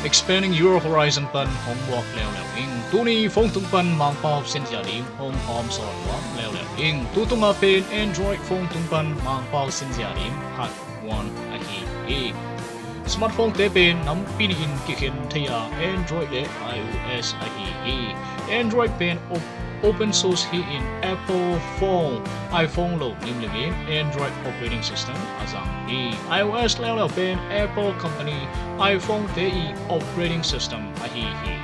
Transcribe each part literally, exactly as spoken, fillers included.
Expanding Your Horizon pan hong muak leuleu ing. Tuni phone tung pan Mangpau sinzia ding hong hawmsawn muak leuleu ing. Tu tungah pen Android phone tung pan Mangpau sinzia ding part one ahi hi. Smartphone te pen nampi nih in kikhen thei a, Android le iOS ahi hi. Android pen op- open source hi in Apple phone, iPhone lo limlim in Android operating system a zang hi. iOS leuleu pen Apple company iPhone te i operating system ahi hi.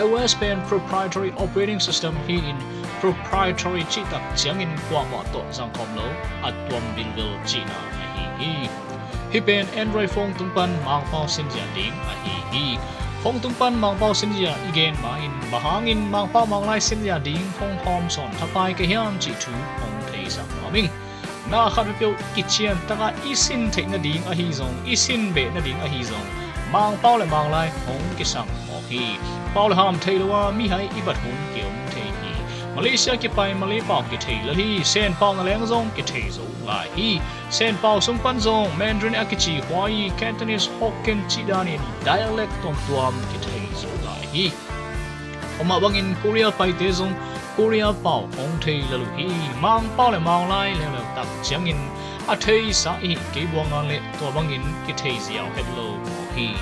iOS pen proprietary operating system hi in proprietary cihtak ciangin kuamah tawh zangkhawm lo, a tuam bilbil cihna ahi hi. Hih pen Android phone tung pan Mangpau sinzia ding ahi hi. Phone tung pan Mangpau sinzia i gen ma-in bang hangin Mangpau Manglai sinzia ding hong hawmsawn thapai ka hiam cih thu hong theisak nuam ing. Na khat peuhpeuh kician taka i sin theih nading ahi zong, i sin beh nading ahi zong, Mangpau le Manglai hong kisam mawk hi. Pau le ham thei lo a mihai i bat hun ki-om thei hi. Malaysia kipai Malay pau kithei lel hi. Sen pau na leng zong kithei zo lai hi. Sen pau sung pan zong Mandarin a kici Huai, Cantonese, Hokkien cih danin dialect tuamtuam kithei zo lai hi. Amah bangin Korea paite zong Korea pau hong thei lel uh hi. Mangpau le Manglai leuleu tak ciangin a theisa i hih kei buang a leh tua bangin kithei ziau het lo mawk hi.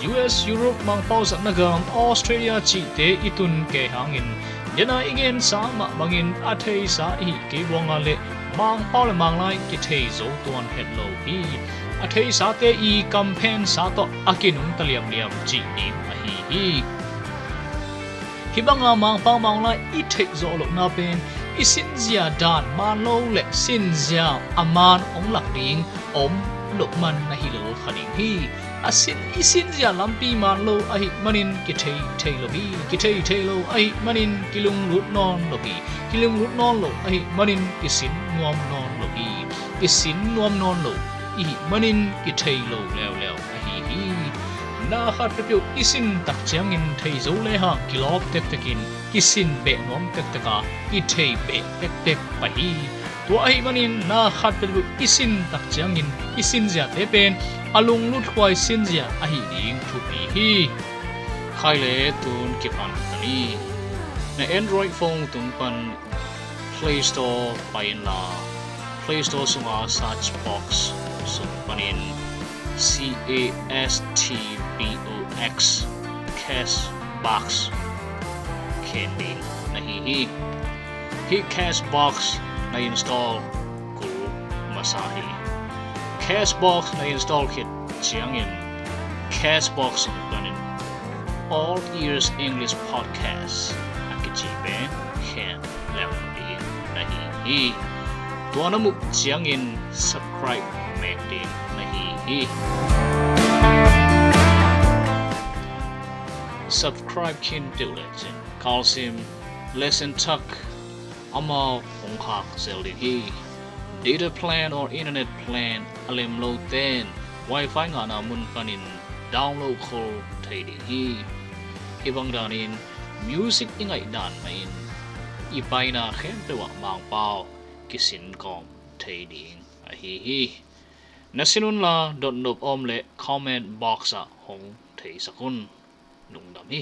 U S, Europe, Mangpau zatna gam, Australia cihte i tun kei hangin, dena i gensa mah bangin a theisa i hih kei buang a leh Mangpau le Manglai kithei zo tuan het lo hi. A theisate i kamphensa tawh a kinungta liamliam cih ding ahi hi. Hih banga Mangpau Manglai i theih zawh lohna pen i sinzia dan man lo le sinzia a man hong lak ding om loh man na hi lo kha ding hi. A sin, i sinzia lampi man lo ahih manin kithei thei lo hi. Kithei thei lo ahih manin kilunglut nawn lo hi. Kilunglut nawn lo ahih manin kisin nuam nawn lo hi. Kisin nuam nawn lo i hih manin kithei lo leuleu ahi hi. Na khat peuhpeuh i sin tak ciangin thei zo lehang kilawp tektekin kisin beh nuam tektek a kithei beh tektek pah hi. Tua ahih manin na khat peuhpeuh i sin tak ciangin i sinziate pen a lunglut huai sinzia ahih ding thupi hi. Khai le tun kipan ka ni. Na Android phone tung pan Play Store pai inla, Play Store sunga search box sung panin C A S T B O X, Castbox khen ding na hi hi. Hih Castbox na install kul masa hi. Castbox na install khit ciangin Castbox sung panin All Ears English Podcast a kici pen khen leng ding na hi hi. Tua na muh ciangin subscribe mek ding na hi hi. Subscribe khin peuh lecin kalsim lesson thak amau hong khak zel ding hi. Data plan or internet plan a lem lo ten Wi-Fi ngahna mun panin download khol thei ding hi. Hih bang danin music i ngaih dan mahin i paina khempeuh ah Mangpau kisin kawm thei ding ahi hi. Na sin unla dotnop om le comment box ah hong theisak un. Lungdam hi.